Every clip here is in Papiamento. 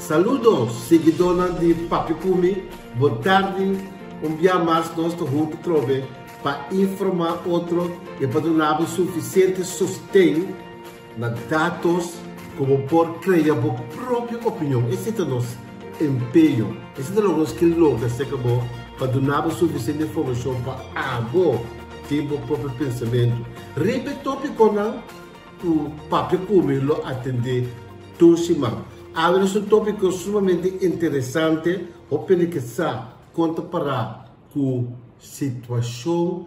Saludo siguidónan di Papia Ku Mi, bon tardi, un bia mas nos ta huntu trobe pa informá otro i pa duna bo sufisiente sosten na datos ku bo por krea bo propio opinion. Esei ta nos empeño, esei ta loke nos ke logra serka bo, pa duna bo sufisiente informashon pa abo tin bo propio pensamentu riba e tópikonan. Ku Papia Ku Mi lo atendé tur siman. Awe nos un tópiko sumamente interesante, hopi hende ke sa kon ta pará ku situashon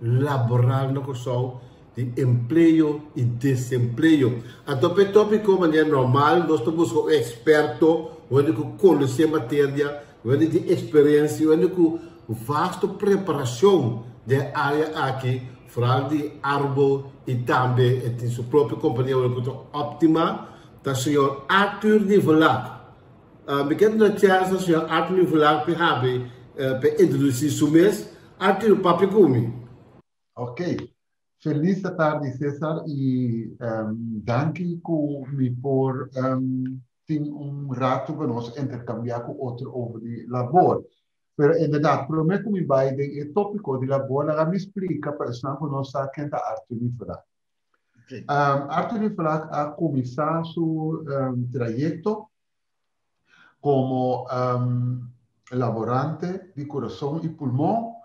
laboral na Kòrsou di empleo i desempleo. Anto pa e tópiko manera normal nos ta buska un eksperto, un hende ku konosé materia, un hende di eksperensia, un hende ku vasto preparashon den e área aki. Vooral di Arbo y tambe e tin su propio compania ora cu ta Optima, ta señor Arthur Nivelak. Mi kier duna chance na señor Arthur Nivelak pa e habi, pa e introduci su mes. Arthur, papia cu mi. Ok. Feliz atardi Cesar y danki cu mi por tin un rato pa nos intercambia cu otro over di labor. Pero inderdaad, promé ku mi bai den e tópiko di labor, laga mi splika pa esnan ku no sa ken ta Arthur Nivelak. Arthur Nivelak a kuminsá su trayekto komo laborante di kurason i pulmon.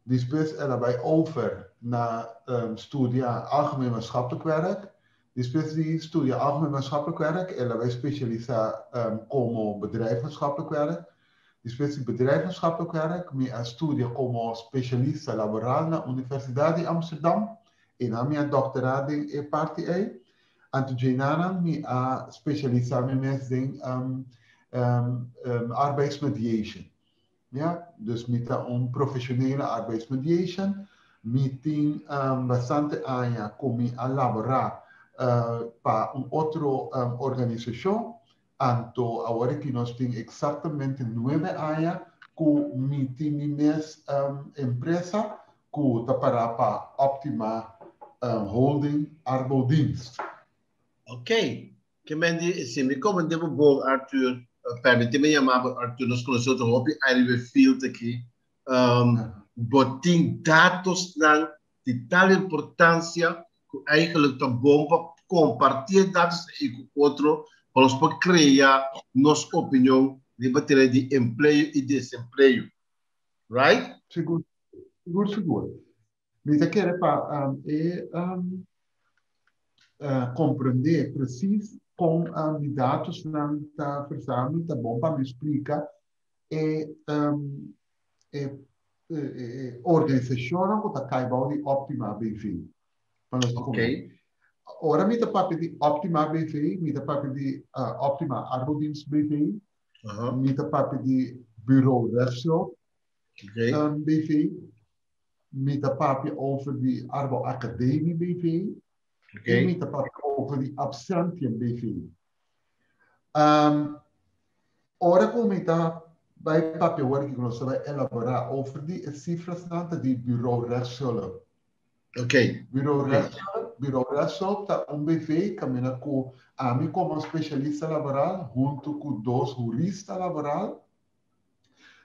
Despues el a bai over na studia Algemeen Maatschappelijk Werk. Despues di studia Algemeen Maatschappelijk Werk, el a bai spesialisá komo Bedrijf Maatschappelijk Werk. Despues di Bedrijf Maatschappelijk Werk, mi a studia komo spesialista laboral na Universidat di Amsterdam. Einan mi a doktorá den e parti ei. Anto djeinanan mi a spesialisá mi mes den arbeidsmediation. Ja, dus mi ta un profesionele arbeidsmediation. Mi tin bastante aña ku mi a laborá pa un otro organisashon. Anto awor aki nos tin eksaktamente nuebe aña ku mi tin mi mes empresa ku ta pará pa Optima Holding Arbodienst. Ok. Ke men di, si mi komprende bo bon, Arthur, permiti mi yama bo Arthur, nos konosé otro hopi aña riba e field aki, bo tin datosnan di tal importansia ku eigenlijk ta bon pa kompartí e datos ei ku otro pa nos por krea nos opinion riba tera di empleo i desempleo. Right? Sigur, sigur, sigur. Mi ta kere pa e komprendé presis kon mi datosnan ta verzamel, ta bon pa mi splika e e organisashonnan ku ta kai bou di Optima BV. Pa nos ta komprendé. Ora mi ta papia di Optima BV, mi ta papia di Optima Arbodienst BV, mi ta papia di Bureau Rechtshulp BV, Mi ta papia over di Arbo Academie BV. Okay. En mi ta papia over di Absentium BV. Ora ku mi ta bai papia awor ku nos ta bai elaborá over di e sifrasnan ta di Bureau Rechtshulp. Okay. Bureau Rechtshulp, Bureau Rechtshulp ta un BV kaminda ku ami komo spesialista laboral huntu ku dos hurista laboral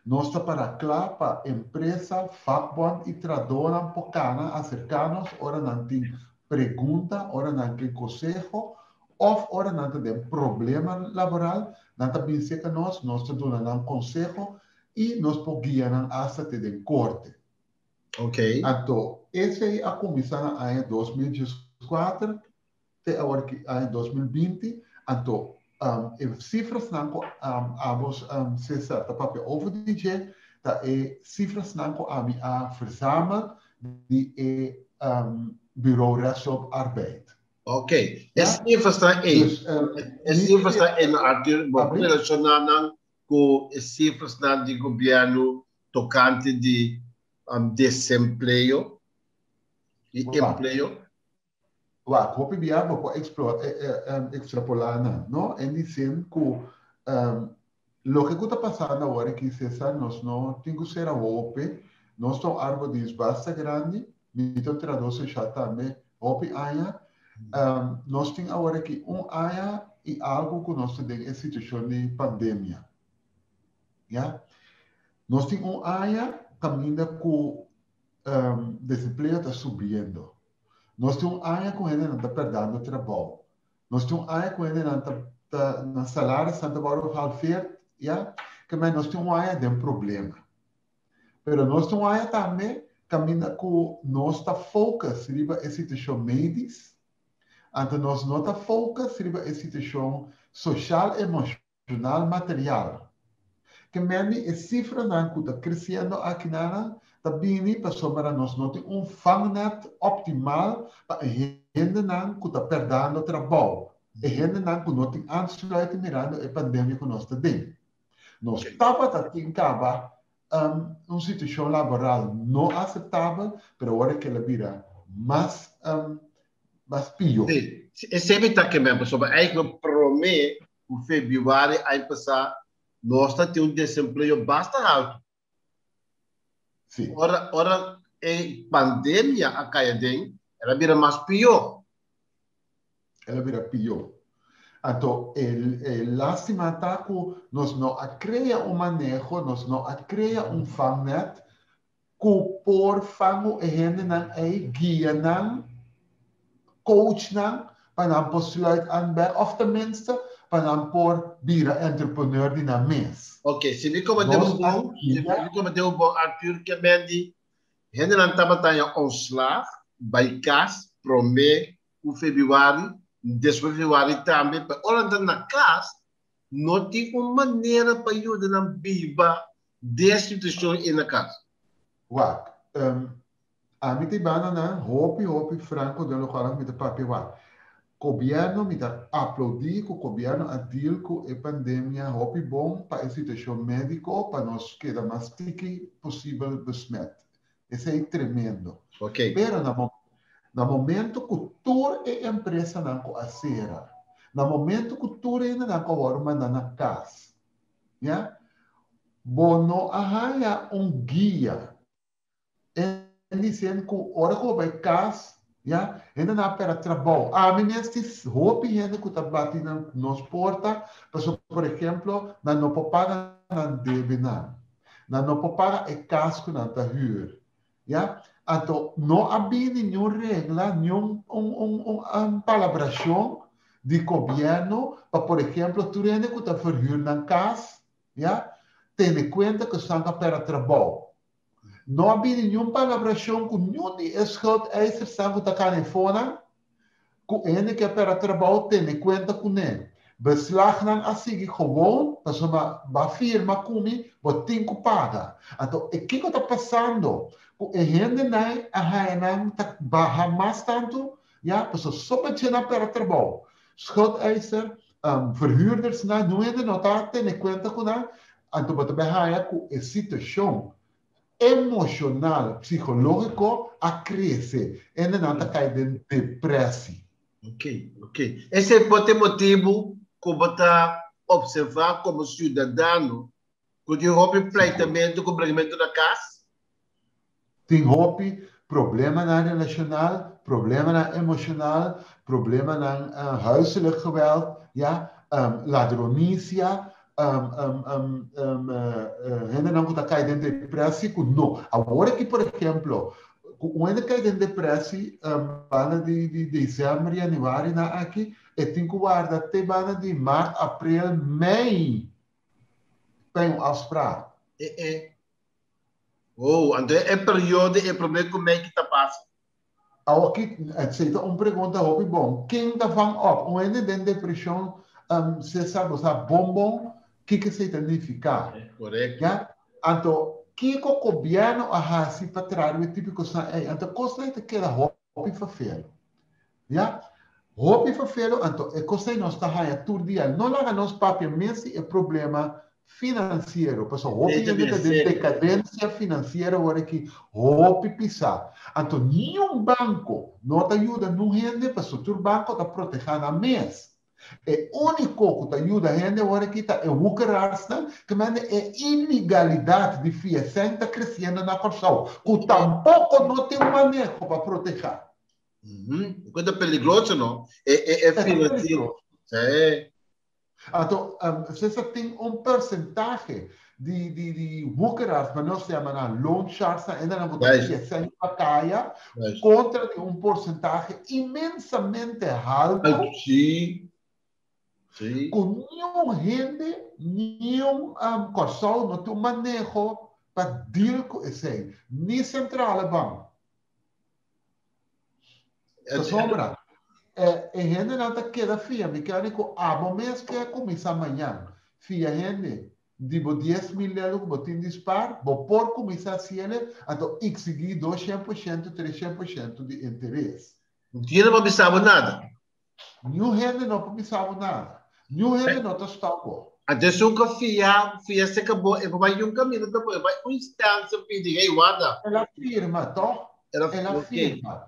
Nos ta para kla pa empresa, vakbond i tradónan por kana aserká nos ora nan tin pregunta, ora nan ke konseho òf ora nan ta den problema laboral, nan ta bin serka nos, nos ta duna nan konseho i nos por guia nan asta te den korte. Anto, esei a kuminsá na aña 2014 te awor ki aña 2020, anto e sifrasnan ku abos Cesar ta papia over di dje ta e sifrasnan ku ami a verzamel di e Bureau Rechtshulp Arbeid. Ok, e sifrasnan ei, e sifrasnan ei no Arthur, bo por relashoná nan ku e sifrasnan di gobièrnu tokante di desempleo i empleo? Wak, hopi bia bo por extrapolá nan, no? En di sin ku loke ku ta pasando awor aki, Cesar, nos no tin ku sera hopi. Nos ta un arbodienst basta grandi, mi ta un trahador sosial tambe hopi aña. Nos tin awor aki un aña. i algu ku nos ta den e situashon di pandemia. Ya. Nos tin un aña kaminda ku desempleo ta subiendo. Nos tin un aña ku hendenan ta perdando trabou. Nos tin un aña ku hendenan ta ta nan salarisnan ta wòrdu halveerd, ya. Ke men nos tin un aña den problema. Pero nos tin un aña tambe kaminda ku nos ta focus riba e situashon medis, anto nos no ta focus riba e situashon soshal emoshonal material. Ke men di e sifranan ku ta kresiendo akinanan ta bini pasobra nos no tin un vangnet optimal pa e hendenan ku ta perdando trabou, e hendenan ku no tin aansluiting mirando e pandemia ku nos ta den. Nos tabata tin kaba un situashon laboral no aseptabel, pero awor e keda bira mas mas pió. Sí, esei mi ta ke men, pasobra eigenlijk promé ku febrüari aña pasá nos ta tin un desempleo basta haltu. Sí. Ora ora e pandemia a kai aden, el a bira mas pió. El a bira pió. Anto e lástima ta ku nos no a krea un maneho, nos no a krea un vangnet ku por fangu e hendenan ei, guia nan, coach nan, pa nan por sluit aan bèk òf tenminste pa nan por bira entrepreneur di nan mes. Ok, si mi komprendé bo bon, si mi komprendé bo bon, Arthur, ke men di hendenan tabata haña ontslag bai kas promé ku febrüari, despues febrüari tambe, pero ora nan ta na kas no tin un manera pa yuda nan biba den situashon ei na kas. Wak, ami ta e banda nan hopi hopi franco den lokual mi ta papia wak. Gobièrnu mi ta aplaudí ku gobièrnu a deal ku e pandemia hopi bon pa e situashon médiko pa nos keda mas tiki posibel besmet. Esei tremendo. Pero na na momento ku tur e empresanan ku a sera, na momento ku tur hendenan ku a wòrdu manda na kas, ya, bo no a haña un guia. En die zin ku ora ku bo bai kas, ya, hendenan a pera trabou. Ami mes tin hopi hende ku ta bati na nos porta pasobra, por ehemplo, nan no por paga nan debenan. Nan no por paga e kas ku nan ta hür. Ya? Anto no a bini niun regla, niun un un un palabrashon di gobièrnu pa por ehemplo tur hende ku ta verhür nan kas, ya, tene kuenta ku esnan ta pèrdè trabou. No a bini niun palabrashon ku niun di e schuldeisersnan ku ta kana e fonan, ku hende ke pèrdè trabou tene kuenta kuné. Beslagnan a sigui gewoon pasobra bo a firma ku mi, bo tin ku paga. Anto e kiko ta pasando ku e hendenan a haña nan ta baha mas tantu? Ya, pasobra so pache nan pèrdè trabou. Schuldeiser, verhuurdersnan, niun hende no ta tene kuenta ku nan. Anto bo ta bai haña ku e situashon emoshonal, psikológiko a krese. Hendenan ta kai den depresi. Ok, ok. Esei por ta e motibu ku bo ta opservá komo siudadano ku tin hopi pleitamentu ku bringamentu na kas? Tin hopi problemanan relashonal, problemanan emoshonal, problemanan huiselijk geweld, ya, ladronisia, hendenan ku ta kai den depresi ku no. Awor aki por ehemplo, ku un hende kai den depresi banda di di december, januari nan aki, e tin ku warda te banda di mart, april, mei pa un afspraak. E e. Oh, anto e periodo e prome ku mei ki ta pasa. Awor ki, esei ta un pregunta hopi bon. Ken ta vang op? Un hende den depresion, Cesar, bo sa bon bon kiko esei ta nifiká. Korekto. Ya? Anto, kiko gobièrnu a hasi pa traha riba e tipo di kosnan ei? Anto, kosnan ei ta keda hopi ferfelu. Ya? Hopi ferfelu, anto e kos ei nos ta haña tur dia. No laga nos papia mes di e problema finansiero, pasobra hopi hende ta den dekadensia finansiero awor aki, hopi pisá. Anto niun banko no ta yuda nun hende pasobra tur banko ta protehá nan mes. E úniko ku ta yuda hende awor aki ta e woekeraarsnan, ke mende e ilegalidat di fia sèn ta kresiendo na Kòrsou, ku tampoko no tin un maneho pa protehá. Ku ta peligroso, no? E, e, e Ta financiero. peligroso. Sí. Anto, Cesar tin un porcentahe di di di woekeraars, maar nos yama nan loan sharks, nan enda nan ku ta fia sèn pa kaya, kontra di un porcentahe inmensamente haltu. Sí. Sí. Ku niun hende, niun Kòrsou no tin un maneho pa deal ku esei, ni Centrale Bank. Pasobra e hendenan ta keda fia mi kende ku abo mes ke kuminsá mañan fia hende di bo 10,000 euro ku bo tin di spar, bo por kuminsá hasiele, anto eksigí 200%, 300% di interes. No tiene pa bisa bo nada. Niun hende no por bisa bo nada. Niun hende no ta stòp bo. Anto esun ku fia, fia seka bo, e por bai un kaminda ta bo, e bai un instansia pidi, hey, warda. El a firma, tòg? El a El a ok. firma.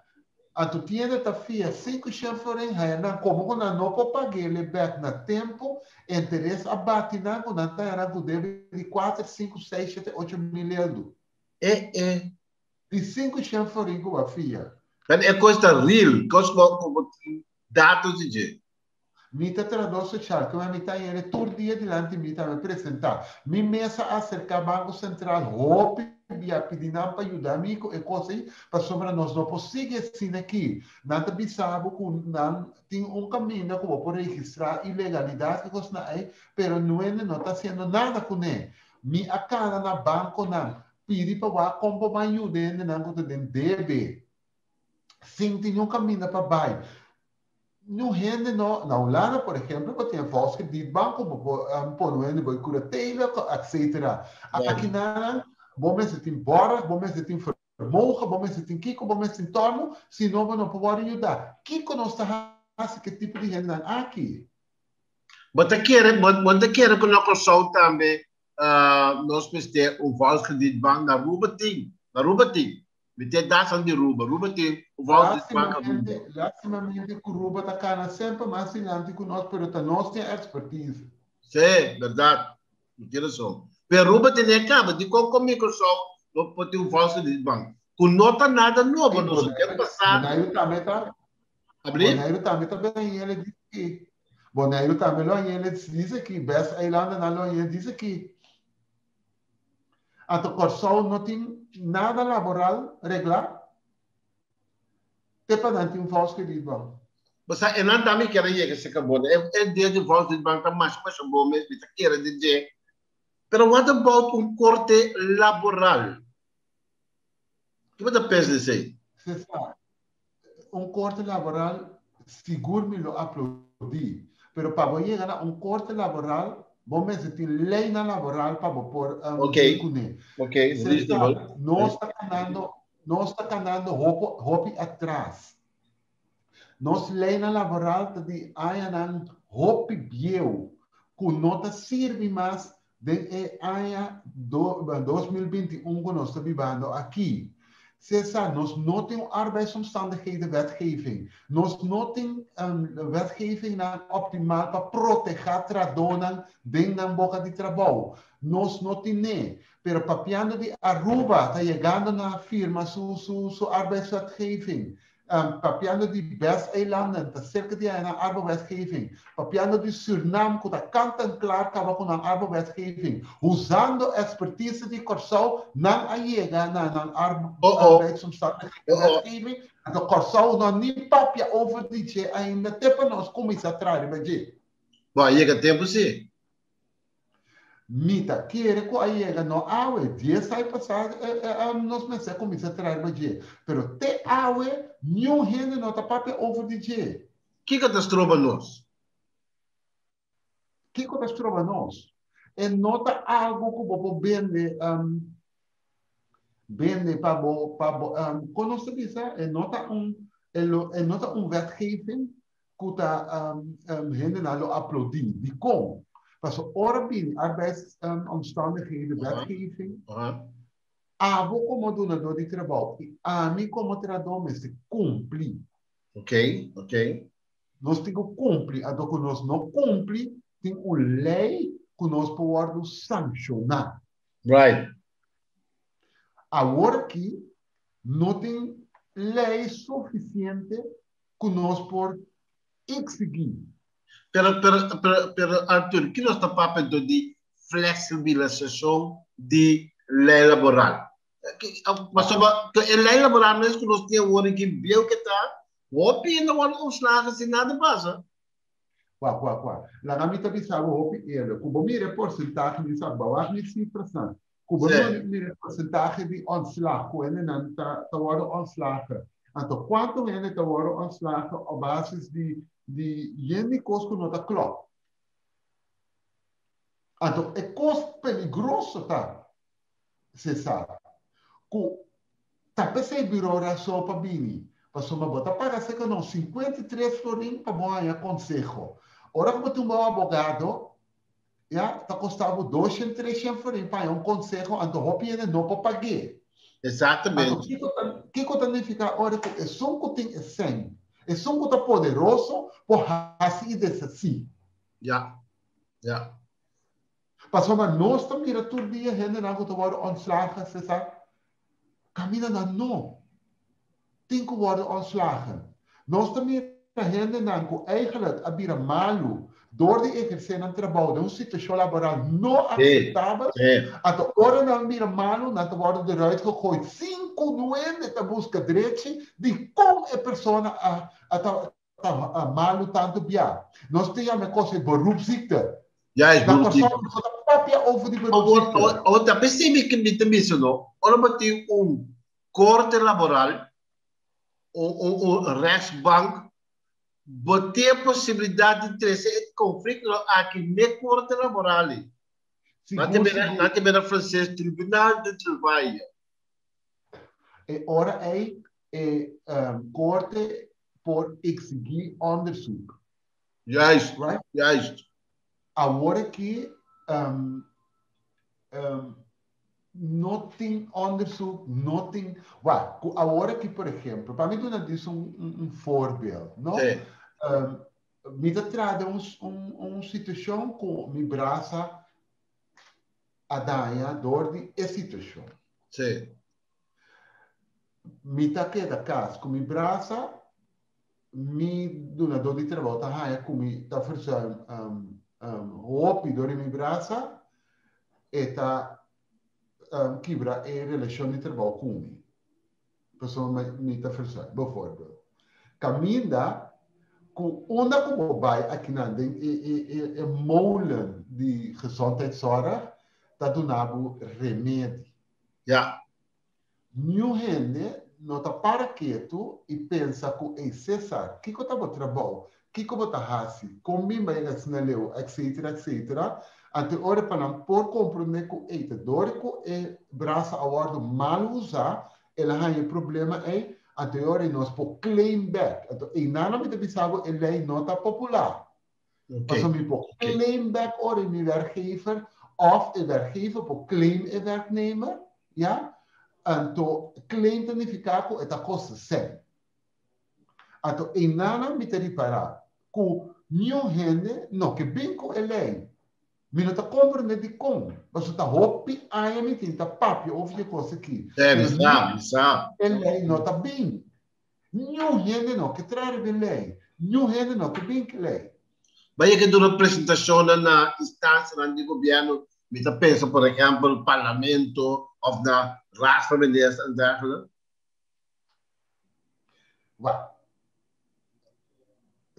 Anto tienda ta fia 500 florin, haya nan komo ku nan no por pag'é bèk na tempu, interes a bati nan ku nan ta haña nan ku debe di kuater, sinku, seis, shete, ocho mil eldu. E, e. Di 500 florin ku bo a fia. Dan e kos ta real, kos ku bo tin datos di dje. Mi ta trahador social, ku mi ta yende tur dia dilanti mi ta mi presentá. Mi mes a aserká Banko Sentral hopi bia pidi nan pa yuda mi ku e kos ei, pasobra nos no por sigui asina aki. Nan ta bisa bo ku nan tin un kaminda ku bo por registrá ilegalidat i kosnan ei, pero nuende no ta hasiendo nada kuné. Mi a kana na bankonan pidi pa wak kon por ban yuda hendenan ku ta den debe, sin tin niun kaminda pa bai. Niun hende no, na Hulanda por ehempel bo tin e Volkskredietbank ku bo por pone un hende bo e curatela etcetera. Aki nan bo mester tin borg, bo mester tin vermogen, bo mester tin kiko, bo mester tin torno, si no bo no por wòrdu yuda. Kiko nos ta hasi ku e tipo di hendenan aki? Bo ta kere, bo ta kere ku na Kòrsou tambe nos mester un Volkskredietbank? Na Aruba tin, na Aruba tin. Mi tin e datonan di Aruba. Aruba tin un Volkskredietbank Aruba. Lastimamente ku Aruba ta kana semper mas dilanti ku nos, pero ta nos tin expertise. Sí, bèrdat. Bo tin rason. Pero Aruba tene kaba. Dikon kon Microsoft no por tin un Volkskredietbank? Ku no ta nada nobo. Nos a den pasado. Boneiru tambe ta. Boneiru tambe ta ben yele dice ki. Boneiru tambe lo yele dice ki. Best eilandennan lo yele dice ki. Anto Kòrsou no tin nada laboral reglá te pa nan tin un Volkskredietbank. Bo sa, e nan tambe kier a yega serka bo. E idea di Volkskredietbank ta masha masha bon mes, mi ta kere di dje. Pero what about un korte laboral? Ki bo ta pensa di esei? Cesar, un korte laboral sigur mi lo aplaudí, pero pa bo yega na un korte laboral bo mester tin leynan laboral pa bo por deal kuné. Reasonable. Nos ta kanando, nos ta kanando hopi atras. Nos leynan laboral ta di añanan hopi bieu ku no ta sirbi mas den e aña 2021 ku nos ta bibando aki. Cesar, nos no tin un arbeidsomstandigheden wetgeving. Nos no tin wetgevingnan optimal pa protehá trahadónan den nan boka di trabou. Nos no tin'é. Pero papiando di Aruba ta yegando na firma su su su arbeidswetgeving. Papiando di BES-eilanden ta serka di haña nan arbowetgeving. Papiando di Surnam ku ta kant en klaar kaba ku nan arbowetgeving. Usando ekspertise di Kòrsou nan a yega na nan arbeidsomstandigheden wetgeving. Anto Kòrsou no ni papia over di dje ainda te pa nos kuminsá traha riba dje. Bo a yega tempu si. Mi ta kere ku a yega no awe, 10 ai pasá nos mester a kuminsá traha riba dje. Pero te awe niun hende no ta papia over di dje. Kiko ta stroba nos? Kiko ta stroba nos? E no ta algu ku bo por bende bende pa bo pa bo kon nos ta bisa? E no ta un e no ta un wetgeving ku ta hendenan lo aplaudí. Dikon? Pasobra ora bini arbeidsomstandigheden, wetgeving, abo komo dunadó di trabou i ami komo trahadó mester kumpli. Ok, ok. Nos tin ku kumpli, anto ku nos no kumpli tin un lei ku nos por wòrdu sankshoná. Right. Awor aki no tin lei sufisiente ku nos por eksigí. Pero, pero, pero, pero Arthur, ki nos ta papia anto di flexibilisacion di ley laboral? Pasobra e ley laboral mes ku nos tin awor aki bieu ke ta, hopi hende a wòrdu ontslagen sin nada pasa. Wak, wak, wak. Laga mi ta bisa bo hopi eerlijk. Ku bo mira e porsentahe, mi sa bawak mi sifrasnan. Ku bo mira e porsentahe di ontslag, ku hendenan ta, ta wòrdu ontslagen. Anto kuantu hende ta wòrdu ontslagen op basis di, di yen di kos ku no ta klòp. Anto e kos peligroso ta, Cesar, ku ta p'esei Bureau Raso pa bini, pasobra bo ta paga serka nos 53 florin pa bo haña konseho. Ora ku bo tin un bon abogado, ya, ta kosta bo 200, 300 florin pa haña un konseho, anto hopi hende no por pag'é. Exactamente. Anto kiko ta, kiko ta nifiká ora ku esun ku tin e sèn, esun ku ta poderoso, por hasi i deshasí? Ja, ja. Pasobra nos ta mira tur dia hendenan ku ta wòrdu ontslagen, Cesar. Kaminda nan no tin ku wòrdu ontslagen. Nos ta mira hendenan ku eigenlijk a bira malu dor di ehersé nan trabou den un situashon laboral no akseptabel. Anto ora nan bira malu, nan ta wòrdu eruit gegooid sin ku nuende ta buska drechi di kon e persona a ta ta malu tantu bia. Nos ta yama e kos e beroepsziekte. Ja, is Na Kòrsou beroepsziekte. nos no ta papia over di beroepsziekte. Awor, awor ta p'esei mi ke mi ta bisa no, ora bo tin un korte laboral, un, un, un rechtsbank, bo tin e posibilidat di trese e konfliktonan aki n'e korte laboral ei. Nan ta Sigur, bira, sigur. nan ta bira franses Tribunal du Travail. E ora ei e korte por exigí onderzoek. Juist, Right? juist. Awor aki no tin onderzoek, no tin... Wak, ku awor aki, por ehempel, pa mi duna dis un voorbeeld, no? Sí. Mi ta traha den un situashon ku mi brasa a daña dor di e situashon. Sí. Mi ta keda kas ku mi brasa, mi dunadó di trabou ta haña ku mi ta verzuim hopi dor di mi brasa, e ta kibra e relashon di trabou ku mi. Pasobra mi ta verzuim, bijvoorbeeld. Kaminda ku unda ku bo bai akinan den e molen di gezondheidszorg ta duna bo remedi. Ja. Niun hende no ta para ketu i pensa ku, Ey Cesar, kiko ta bo trabou? Kiko bo ta hasi? Kon bin bai asina leu? Etcetera, etcetera. Anto e ora pa nan por komprondé ku ey ta dor ku e brasa a wòrdu mal usá, el a haña e problema ey, anto e ora nos por claim back. Anto einan mi ta bisa bo e lei no ta popular. Pasobra mi por claim back ora mi werkgever of e werkgever por claim e werknemer, ya? Anto claim ta nifiká ku e ta kosta sèn. Anto einan mi ta ripará ku niun hende no ke bin ku e lei. Mi no ta komprendé dikon, pasobra ta hopi aña mi tin ta papia over di e kos aki. Mi sa, mi sa. E lei no ta bin. Niun hende no ke traha riba e lei. Niun hende no ke bin ku e lei. Bai ke duna presentashonnan na instansianan di gobièrnu, mi ta pensa por ehèmpel parlamento òf na Raad van Ministers en dergelijke. Wak,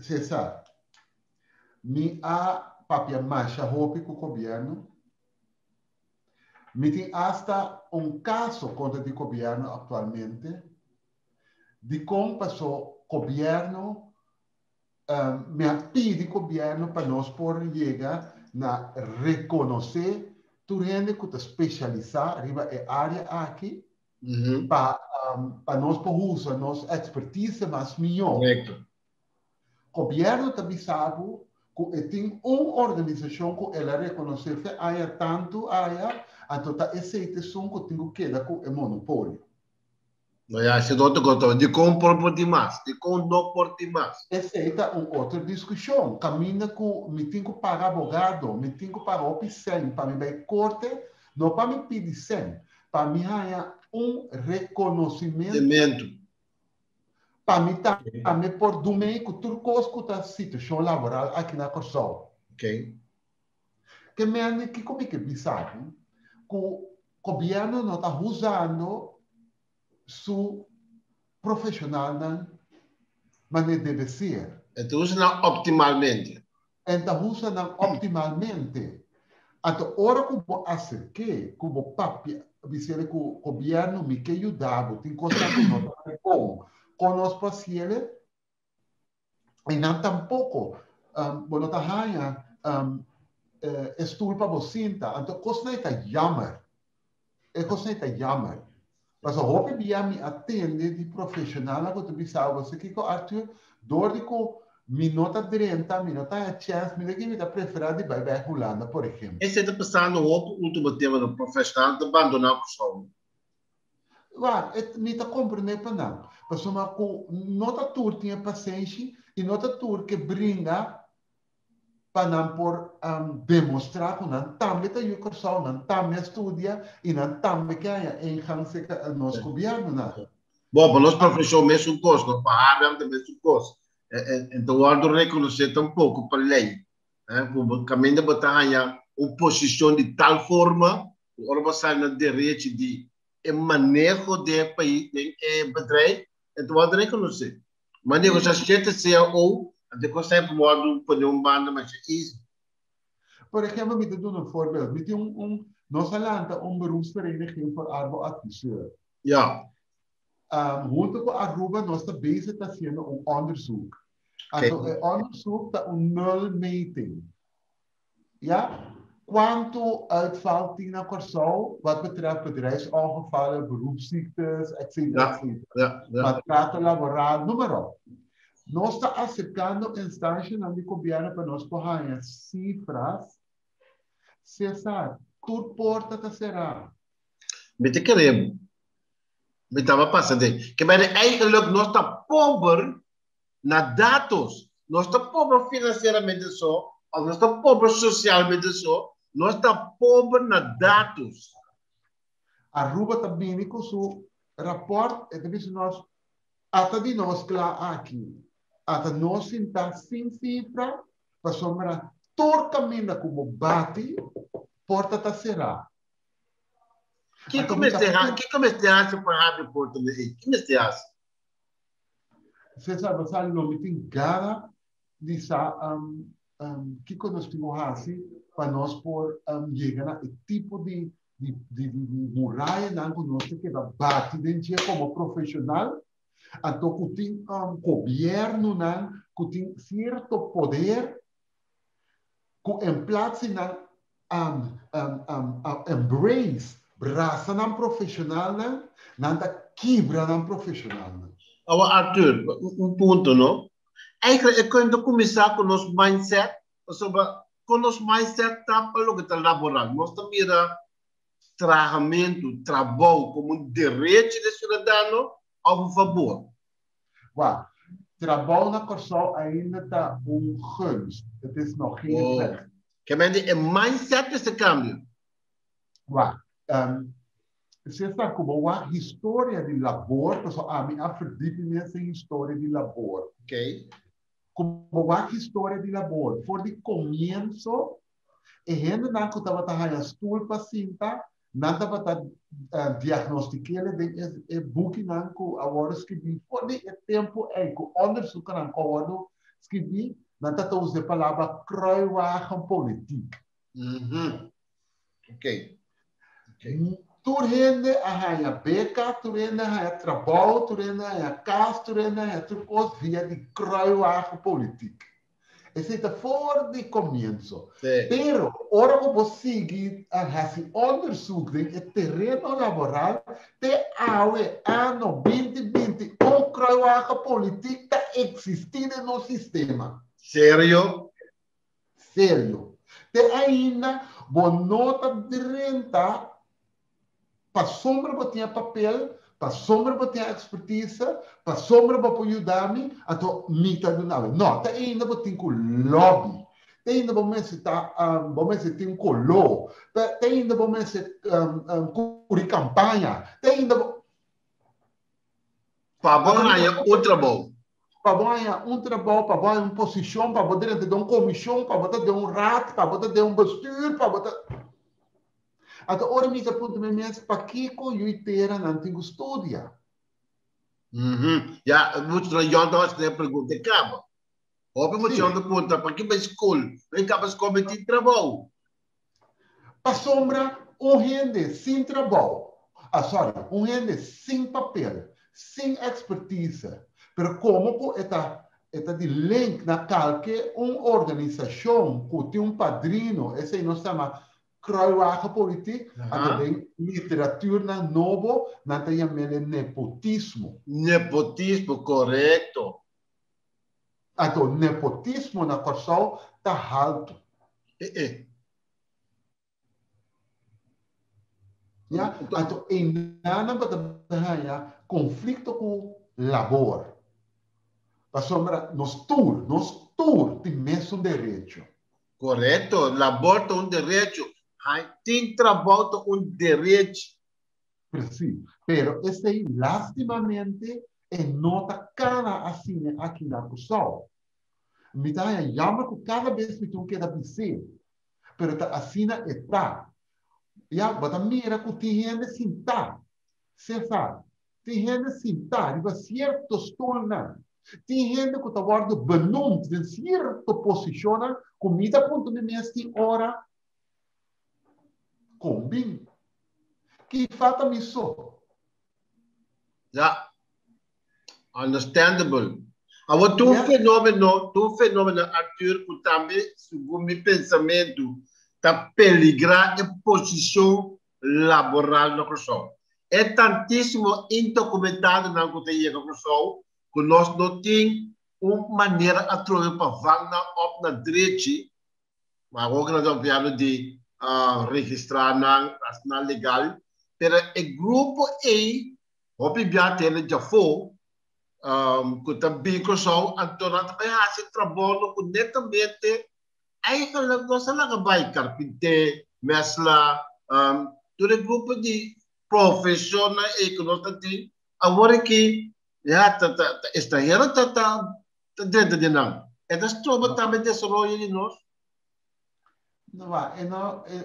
Cesar, mi a papia masha hopi ku gobièrnu. Mi tin asta un kaso kontra di gobièrnu aktualmente. Dikon? Paso gobièrnu, mi a pidi gobièrnu pa nos por yega na rekonosé tur hende ku ta spesialisá riba e área aki pa nos por usa nos ekspertise mas mihó. Gobièrnu ta bisa bo ku e tin un organisashon ku el a rekonosé fe aña tantu aya, anto ta esei ta esun ku tin ku keda ku e monopolio. No ya, esei ta otro kos. Dikon por por tin mas? Dikon no por tin mas? Esei ta un otro diskushon. Kaminda ku mi tin ku paga abogado, mi tin ku paga hopi sèn pa mi bai korte, no pa mi pidi sèn, pa mi haña un rekonosimentu. Pa mi tambe por duna ku tur kos ku ta situashon laboral aki na Kòrsou. Ke men kiko mi ke bisa ku gobièrnu no ta usando su profeshonalnan manera debe ser. Anto usa optimalmente. E ta usa nan optimalmente. Anto ora ku bo aserk'é, ku bo papia, bisa ku gobièrnu mi ke yuda, tin kos ku no ta bon. Ku nos pasiente, i nan tampoko, bo no ta haña stoel pa bo sinta. Anto kos nan ta jammer. E kos nan ta jammer. Mas hopi bia mi a tende di profeshonal ku ta bisa bo kiko, Arthur, dor di ku mi no ta drenta, mi no ta chance, mi mi ta preferá di bai bai Hulanda, por ehèmpel. Esei ta pasando hopi último tempu, e profeshonal ta bandoná Kòrsou. Waar, mi ta komprondé pa nan. Pasobra ku no ta tur tin pasenshi i no ta tur ke bringa pa nan por demostrá ku nan tambe ta yu Kòrsou, nan tambe studia i nan tambe ke haña ingang serka nos gobièrnu nan. Bon, pa nos profeshon mesun kos, no? Pa HBM tambe mesun kos. Anto, wòrdu rekonosé tampoko pa lei. Eh? Kaminda bo ta haña un posishon di tal forma, ora bo sali na derecho di e maneho di pais, di bedrijf, anto wòrdu rekonosé. Ma negosiashon CAO, anto kos semper wòrdu pone un banda mas easy. Por ehèmpel, mi ta duna un voorbeeld. Mi tin un nos a lanta un beroepsvereniging voor arbo-adviseur. Huntu ku Aruba, nos ta bezig hasiendo un onderzoek. Anto, e onderzoek ta un nulmeting. Ja? Kuantu uitval tin na Kòrsou wat betreft bedrijfsongevallen, beroepsziektes, etc. Etc. Maltrato laboral, noem maar op. Nos ta aserkando instansianan di gobièrnu pa nos por haña sifras. Cesar, tur porta ta será. Mi ta kere, mi tabata pasa di. Ke men eigenlijk nos ta pober na datos. Nos ta pober finansieramente so, òf nos ta pober sosialmente so, nos ta pober na datos. Aruba ta bini ku su rapport, e ta bisa nos, ata di nos kla aki. Ata nos sinta sin sifra, pasobra tur kaminda ku bo bati, porta ta será. Kiko mester hasi pa habri porta ei? Kiko mester hasi? Cesar, bo lo mi tin gana di sa kiko nos tin hasi pa nos por yega na e tipo di murayanan ku nos keda bati den komo profeshonal, anto ku tin gobièrnunan ku tin sierto poder ku en plaats nan embrace brasa nan profeshonalnan, nan ta kibra nan profeshonalnan. Awa Arthur, un punto, no? Eigenlijk, ik kan kuminsá ku nos mindset, sobre ku nos mindset ta pa loke ta laboral. Nos ta mira trahamentu, trabou komo un derecho di siudadano òf un fabor? Wak, trabou na Kòrsou ainda ta un gunst. Het is nog geen recht. Ke men e mindset ta kambia. Wak, Cesar, komo a historia di labor, pasobra ami a verdiep den historia di labor. Komo a historia di labor, for di komienso, e hendenan ku tabata haña stoel pa sinta, nan tabata diagnostiká den e bukinan ku a wòrdu skirbí for di e tempu ei ku onderzoeknan ku a wòrdu skirbí, nan tabata usa e palabra kruiwagenpolitiek. Tur hende a haña beka, tur hende a haña trabou, tur hende a haña kas, tur hende a haña tur kos via di kruiwagenpolitiek. Esei ta for di komienso. Pero, ora ku bo sigui hasi onderzoek den e tereno laboral, te awe ano 2020 un kruiwagenpolitiek ta eksistí den nos sistema. Serio? Serio. Te ainda, bo no ta drenta, pasobra bo tin papel, pasobra bo tin expertise, pasobra bo por yuda mi, anto mi ta duna. No, te ainda bo tin ku lobby. Te ainda bo mester ta, bo mester tin koló. Te ainda bo mester kuri kampaña. Te ainda bo. Pa bo haña un trabou. Pa bo haña un trabou, pa bo haña un posishon, pa bo drenta den un komishon, pa bo ta den un raad, pa bo ta den un bestuur, pa bo ta. Anto ora mi ta puntra mi mes, pakiko yu tera nan tin ku studia? Ja, muchu nan yòn ta hasi e pregunta e kaba. Hopi muchu yòn ta puntra, paki bai skol? Bai kaba skol bai tin trabou. Pasobra un hende sin trabou, ah sorry, un hende sin papel, sin expertise, pero como cu e ta e ta di link na calke un organisacion cu tin un padrino, esey nos yama kruiwagenpolitiek, anto den literaturnan nobo nan ta yam'el e nepotismo. Nepotismo, corecto. Anto nepotismo na Kòrsou ta haltu. E e. Ya, anto einanan bo ta haña konflikto ku labor. Pasobra nos tur, nos tur tin mesun derecho. Korekto, labor ta un derecho. Tin trabou ta un derecho. Precies. Pero esei lastimamente e no ta kana asina aki na Kòrsou. Mi ta haña jammer ku kada bes mi tin keda bis'é. Pero ta asina e ta. Ya, bo ta mira ku tin hende sintá, Cesar, tin hende sintá riba sierto stulnan. Tin hende ku ta wòrdu benoemd den sierto posishonnan ku mi ta puntra mi mes tin ora, Kon bin? Ki falta mi so? Ja, understandable. Awor tur fenomeno, tur fenomeno Arthur ku tambe segun mi pensamentu ta peligrá e posishon laboral na Kòrsou. E tantísimo indokumentadonan ku ta yega Kòrsou ku nos no tin un manera atrobe pa vang nan òp na drechi. Ma awor ku nan ta papiando di registrá nan, hasi nan legal, pero e grupo ei hopi bia tene djafó ku ta bin Kòrsou, anto nan ta bai hasi trabounan ku netamente eigenlijk nos a laga bai, karpinté, mèsla, tur e grupo di profeshonnan ei ku nos ta tin, awor aki ya ta estranhero ta ta drenta den nan. E ta stroba tambe desaroyo di nos. No, ba, e no, e,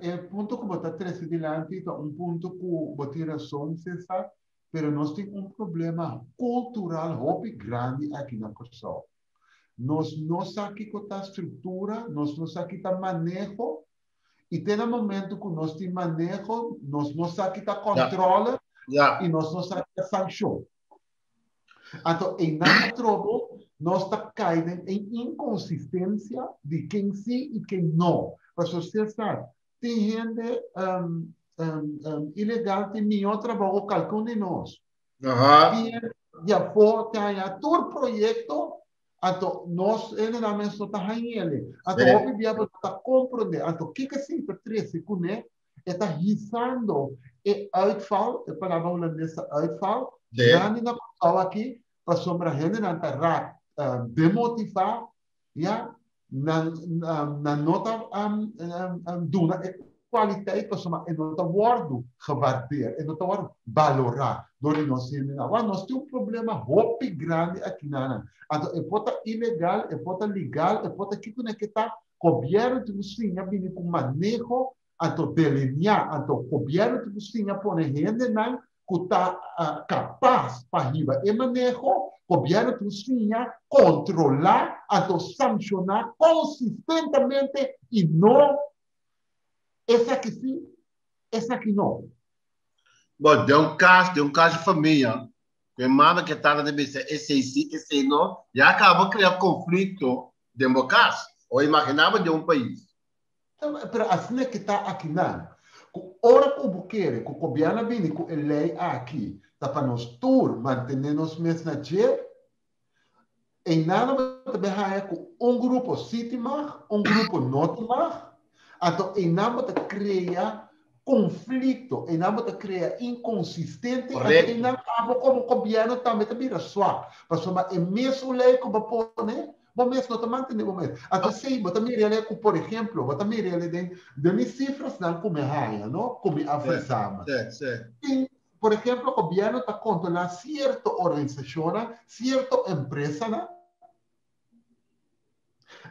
e punto ku bo ta trese dilanti ta un punto ku bo tin rason, Cesar, pero nos tin un problema kultural hopi grandi aki na Kòrsou. Nos no sa kiko ta struktura, nos no sa ki ta maneho, i te na momento ku nos tin maneho, nos no sa ki ta kòntròle i nos no sa ki ta sankshon. Anto einan atrobe nos ta kai den e inkonsistensia di ken si i ken no. Pasobra Cesar, tin hende ilegal tin mihó trabou ku kalkun di nos. Tin hende di afó ta haña tur proyekto, anto nos hendenan mes no ta hañ'ele. Anto hopi bia bo no ta komprondé. Anto kiko esei ta trese kuné? E ta hisando e uitval, e palabra hulandes ta uitval, grandi na Kòrsou aki, pasobra hendenan ta rak demotivá, ya, nan nan no ta duna e kwaliteit pasobra e no ta wòrdu gewaardeerd, e no ta wòrdu balorá dor di nos hendenan. Wak, nos tin un problema hopi grandi akinanan. Anto e por ta ilegal, e por ta legal, e por ta kiko nan ke ta, gobièrnu tin ku siña bini ku maneho Anto delineá, anto gobièrnu tin ku siña pone hendenan ku ta kapas pa hiba e maneho, gobièrnu tin ku siña kontrolá, anto sankshoná konsistentamente i no esaki sí, esaki no. Bon, den un kas, den un kas di famia, ku e mama ku e tata ta bisa esei sí, esei no, ya kaba krea konflikto den bo kas. O imaginá bo den un pais. Pero asina ke ta akinan, ku ora ku bo kere ku gobièrnu a bini ku e lei aki ta pa nos tur mantené nos mes na dje, einan bo ta bin haña ku un grupo sí tin mag, un grupo no tin mag, anto einan bo ta krea konflikto, einan bo ta krea inkonsistente, anto einan abo komo gobièrnu tambe ta bira swak, pasobra e mesun lei ku bo pone Bo mes no ta mantené bo mes. Anto esei bo ta mira el'e ku, por ehemplo, bo ta mira el'e den den mi sifrasnan ku mi haña, no, ku mi a verzamel. Tin, Por ehempel, gobièrnu ta kontrolá sierto organisashon, sierto empresa.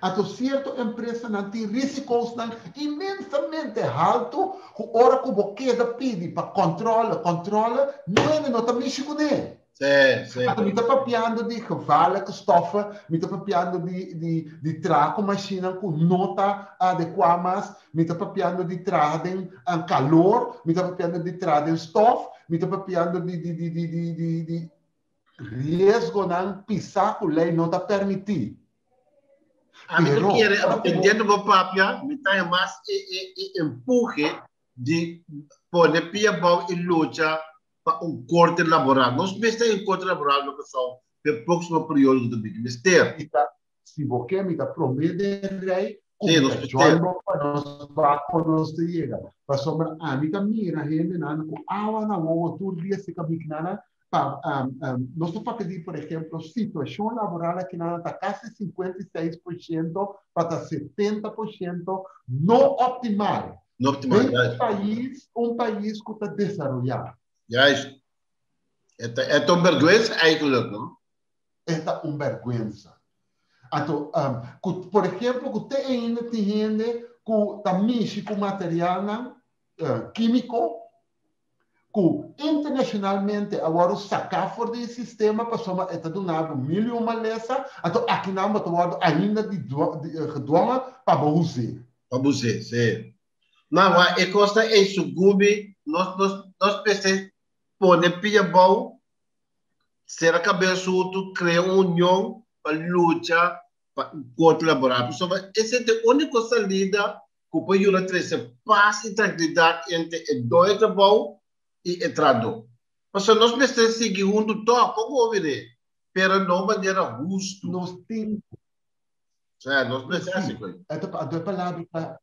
Anto sierto empresanan tin risikonan inmensamente haltu, ku ora ku bo keda pidi pa kontrol, kontrol, no no ta mishi kuné. Si. Anto mi ta papiando di gevaarlijke stoffen, mi ta papiando di traha ku machine ku no ta adekuá mas, mi ta papiando di traha den kalor, mi ta papiando di traha den stof, mi ta papiando di riesgonan pisá ku lei no ta permití. Ami Pero, kier, ora ku entendiendo bo papia, mi ta mas e empuhe di pone pia abou i lucha pa un korte laboral. Nos mester un korte laboral na Kòrsou pa e próksimo periodo di big mester. Si bo ke, mi ta promé den rei, Nos ku mester. join pa nos pa nos ta yega. Pasobra ami ta mira hendenan ku awa na wowo tur dia se kabiknana pa nos ta papia di, por ehèmpel, situashon laboral aki nan ta kasi 56% pa 70% no optimal. No optimal, Den juist. un pais ku ta desaroyá. Juist. Het is een vergüenza eigenlijk, no? Ta un bèrgwensa. Anto, ku, por ehèmpel, ku te ainda tin hende ku ta mishi ku material kímiko, ku internashonalmente a wòrdu saká for di sistema, pasobra e ta duna mil i un malesa, anto aki nan ta wòrdu ainda di gedwongen pa usa. Pa você, si. No, maar e kos ta e sugumi, nos mester pone pia abou, sera kabes huntu, krea un union pa lucha pa korte laboral. So, esei ta e úniko salida ku por yuda trese pas i trankilidat entre e doño di trabou i e trahadó. Pasobra nos mester sigui huntu tòg, kon bira, pero na manera hustu. Nos tin Sea, nos mester asina. E palabra ta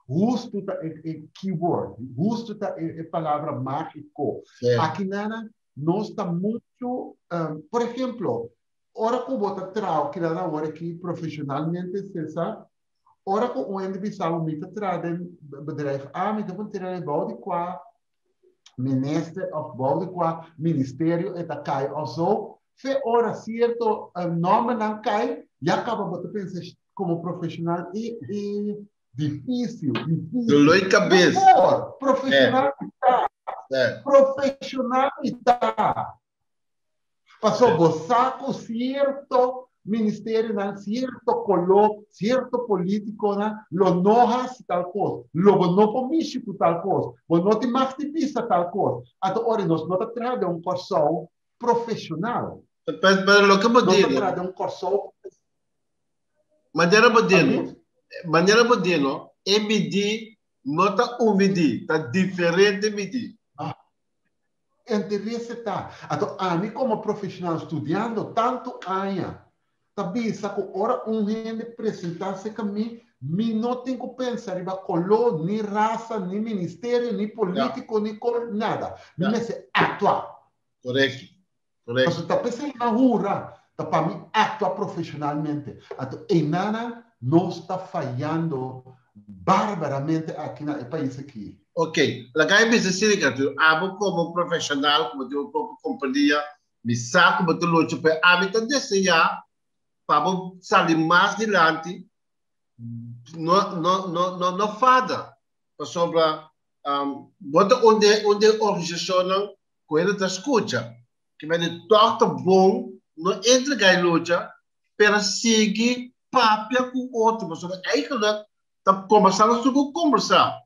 hustu, ta e keyword. Hustu ta e palabra mágiko. Aki nana nos ta muchu, por ehèmpel, ora ku bo ta traha, ku awor aki profeshonalmente, César, ora ku un hende bisa mi ta traha den bedrijf A, mi ta puntra bou di kua minister òf bou di kua ministerio e ta kai òf so, fe ora sierto nòmbernan kai, ya kaba bo ta pensa komo profeshonal i difísil, difísil. Doló di kabes. Por, profeshonal ta. Profeshonal ta. Pasobra bo sa ku sierto ministerionan, sierto koló, sierto polítikonan, lo no hasi tal kos, lo bo no por mishi ku tal kos, bo no tin mag di bisa tal kos. Anto ora nos no ta traha den un Kòrsou profeshonal. Pero loke Nos ta bo traha den un Kòrsou Manera bo dino, manera bo dino, e midi no ta un midi, ta diferente midi. Ah. Interesse ta. Anto, ami komo profeshonal studiando tantu aña, ta bisa ku ora un hende presentá serka mi, mi no tin ku pensa riba koló, ni rasa, ni ministerio, ni polítiko, ni nada. Mi mester aktua. Korekto. Ta pensando na hura, ta pa mi aktua profeshonalmente. Anto, einan nos ta fayando barbaramente aki na e pais aki. Ok, laga mi bisa asina, ku abo komo profeshonal, komo tin un propio kompania, mi sa ku bo ta lucha, pero ami ta deseá pa bo sali mas dilanti, no no no no no fada, pasobra bo ta un organisashon ku hende ta skucha, ku men toch ta bon, no entregá e lucha, pero sigui papia ku otro, pasobra eigenlijk ta kombersá, nos tur ku kombersá.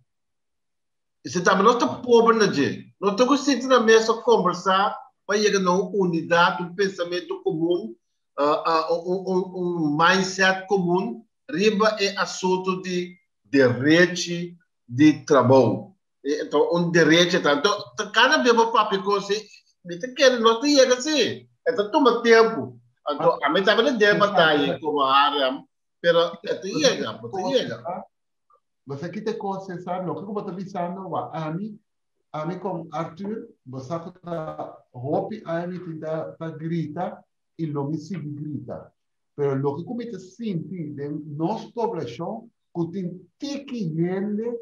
Esei tambe nos ta pober na dje. Nos ta ku sinta na mesa kombersá pa yega na un unidat, un pensamentu komun, un mindset komun riba e asuntu di derecho di trabou. Anto, un derecho, anto, kada bes bo papia kos, mi ta kere nos ta yega si. Ta tuma tempu. Anto, ami tambe ta den bataya komo Harem, pero ta yega, ta yega. Bo kita kos, Cesar, loke bo ta bisando, wa ami ku Arthur, bo ta hopi ami ta grita i lo mi sigui grita. Pero loke ku mi ta sinti den nos poblashon, ku tin tiki hende,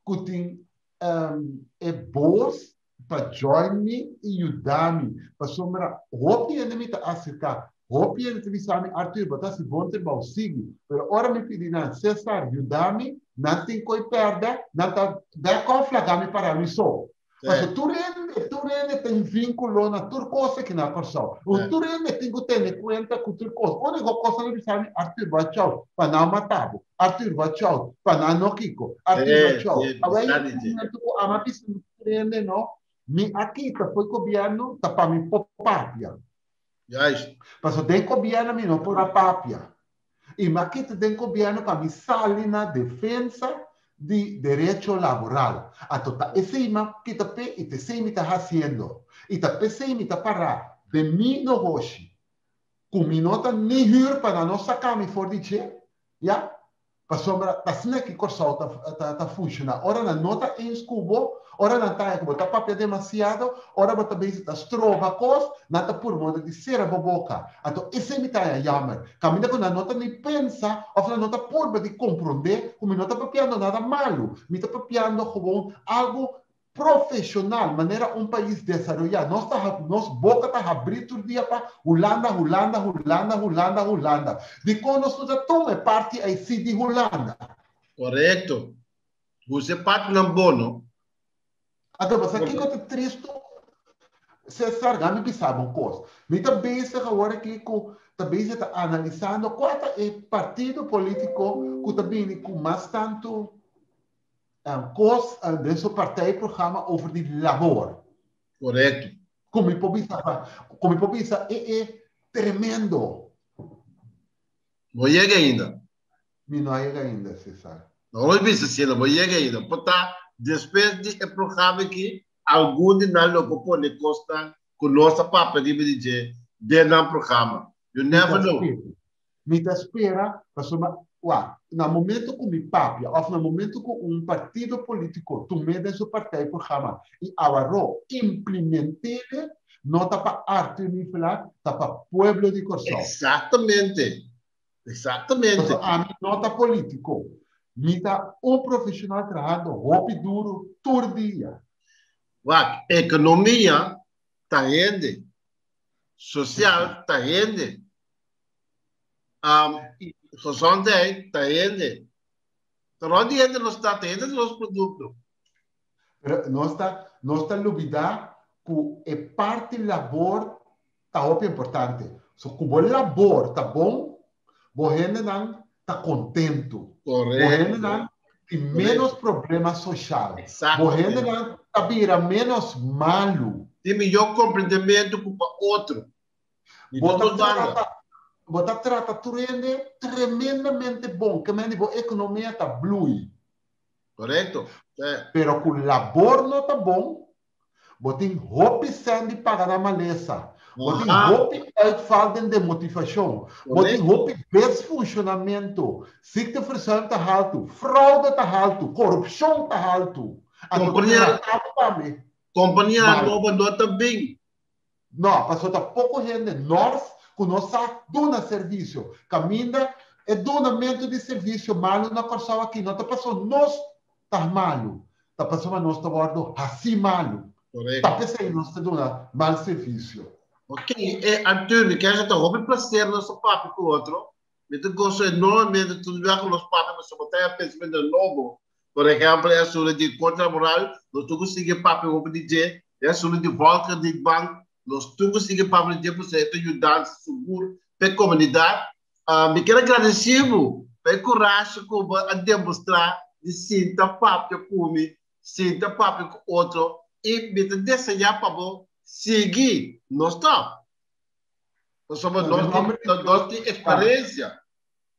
ku tin e bos. pa join mi i yuda mi. Pasobra hopi hende mi ta aserká, hopi hende ta bisa mi, Arthur, bo ta hasi bon trabou, sigui. Pero ora mi pidi nan, Cesar, yuda mi, nan tin koi pèrdè, nan ta back off laga mi para mi so. Pasobra tur hende, tur hende tin vínkulo na tur kos aki na Kòrsou. Tur hende tin ku tene kuenta ku tur kos. Úniko kos nan ta bisa mi, Arthur, watch out pa nan mata bo. Arthur, watch out pa nan no kiko. Arthur, watch out. Awor e momento ku ami a bisa mi tur hende no, mi a kita for gobièrnu ta pa mi por papia. Pasobra den gobièrnu mi no por a papia. I mi a kita den gobièrnu pa mi sali na defensa di derecho laboral. Anto ta esei mi a kita p'e i ta esei mi ta hasiendo. I ta p'esei mi ta pará den mi nogoshi ku mi no ta ni hür pa nan no saka mi for di dje, ya. Pasobra ta asina ki Kòrsou ta funshoná. Ora nan no ta eens ku bo, ora nan ta haña ku bo ta papia demasiado, ora bo ta bezig ta stroba kos, nan ta purba moda di sera bo boka. Anto esei mi ta haña jammer. Kaminda ku nan no ta ni pensa òf nan no ta purba di komprondé ku mi no ta papiando nada malu. Mi ta papiando gewoon algu profesional manera un pais desaroyá. Nos ta nos boka ta habrí tur dia pa Hulanda, Hulanda, Hulanda, Hulanda, Hulanda. Dikon nos no ta tuma e parti ei di Hulanda? Korekto. Usa e partinan bon, no? Anto, bo sa kiko ta tristu? Cesar, mi bisa bo un kos. Mi ta bezig awor aki ku ta bezig ta analisando kua ta e partido polítiko ku ta bini ku mas tantu kos den su partijprogramma over di labor. Korekto. Ku mi por bisa, ku mi por bisa e e tremendo. No yega ainda. Mi no a yega ainda, Cesar. No lo bisa si no yega ainda. Por ta despues di e programa aki, algun di nan lo por pone kosnan ku nos a papia riba di dje den nan programa. You never know. Mi ta spera pasobra wak, na momento ku mi papia òf na momento ku un partido polítiko tum'é den su partijprogramma i awaró impliment'é, no ta pa Arthur Nivelar, ta pa pueblo di Kòrsou. Eksaktamente. Eksaktamente. Pasobra ami no ta polítiko. Mi ta un profeshonal trahando hopi duru tur dia. Wak, ekonomia ta hende, sosial ta hende. Um, gezondheid ta hende. Ta rond di hende nos ta, ta hende ta nos producto. Pero nos ta, nos ta lubida ku e parti labor ta hopi importante. So ku bo labor ta bon, bo hendenan ta kontentu. Bo hendenan tin menos problema soshal. Bo hendenan ta bira menos malu. Tin mihó komprendementu ku pa otro. Bo ta trata, bo ta trata tur hende tremendamente bon, ke men di bo ekonomia ta blui. Korekto. Pero ku labor no ta bon, bo tin hopi sèn di paga na malesa, bo tin hopi uitval den demotivashon, bo tin hopi desfunshonamentu, ziekteverzuim ta haltu, fraude ta haltu, korupshon ta haltu. Anto trata bo tambe. Kompania nobo no ta bin. No, pasobra ta poko hende nòrs ku no sa duna servisio. Kaminda e dunamentu di servisio malu na Kòrsou aki no ta pasobra nos ta malu, ta pasobra nos ta wòrdu hasí malu. Ta p'esei nos ta duna mal servisio. Ok, e Arthur, mi kier sa ta hopi plaser nos ta papia ku otro. Mi ta goso enormemente tur bia ku nos papia pasobra bo ta haña pensamentu nobo. Por ehèmpel, e asuntu di korte laboral, nos tur ku sigui papia hopi di dje. E asuntu di Volkskredietbank, nos tur ku sigui papia di dje pasobra e ta yudansa sigur pa e komunidat. Mi kier a gradisí bo pa e kurashi ku bo a demostrá di sinta papia ku mi, sinta papia ku otro i mi ta deseá pa bo sigui no stòp. Pasobra nos tin eksperensia.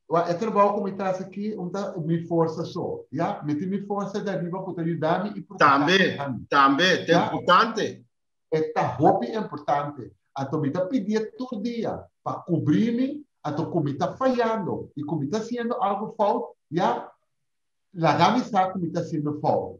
Wak, e trabou ku mi ta hasi aki un ta mi forsa so, ya. Mi tin mi forsa di ariba ku ta yuda mi i protehá mi. Tambe, tambe, ta importante. E ta hopi importante. Anto mi ta pidié tur dia pa kubrí mi, anto ku mi ta fayando i ku mi ta hasiendo algu fout, ya, laga mi sa ku mi ta hasiendo fout.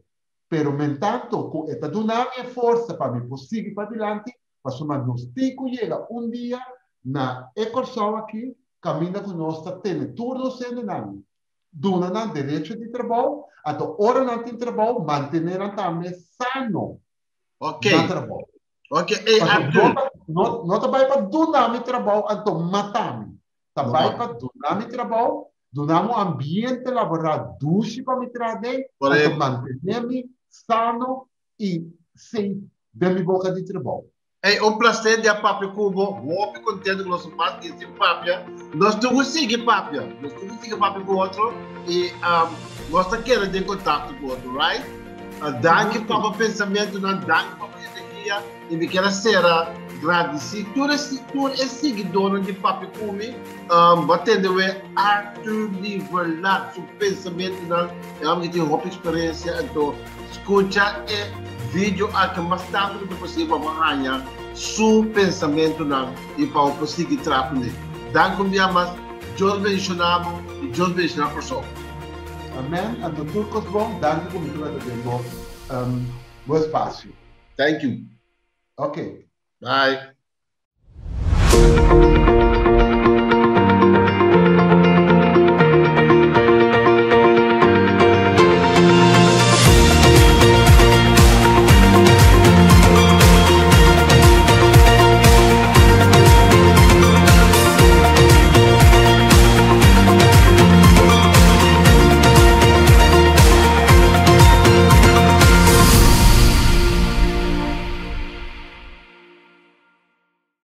Pero mentanto ku e ta duna mi e forsa pa mi por sigui padilanti, Pasobra nos tin ku yega un dia na e Kòrsou aki kaminda ku nos ta tene tur nos hendenan, duna nan derecho di trabou, anto ora nan tin trabou mantené nan tambe sano. Na trabou. Ok, hey, Arthur. No, no ta bai pa duna mi trabou, anto mata mi. Ta bai pa duna mi trabou, duna mi un ambiente laboral dushi pa mi traha den, anto mantene mi sano i safe den mi boka di trabou. Ey, un placer di a papia cu bo. Hopi contento cu nos a pas di sin papia. Nos tur cu sigui papia. Nos tur cu sigui papia cu otro y um, nos ta keda den contacto cu otro, right? Danki pa bo pensamentonan, danki pa bo energia y mi kier a cera gradici tur e tur e siguidornan di Papia Cu Mi. Um, bo a tende we Arthur Liverlaat su pensamentonan. E homber ki tin hopi experiencia, anto Skucha e video aki mas tantu ku ta posibel pa bo haña su pensamentunan i pa bo por sigui traha kuné. Danki un bia mas. Dios bendishoná bo i Dios bendishoná Kòrsou. Amen anto tur kos bon danki ku mi tabata den bo bo espasio. Thank you. Ok. Bye.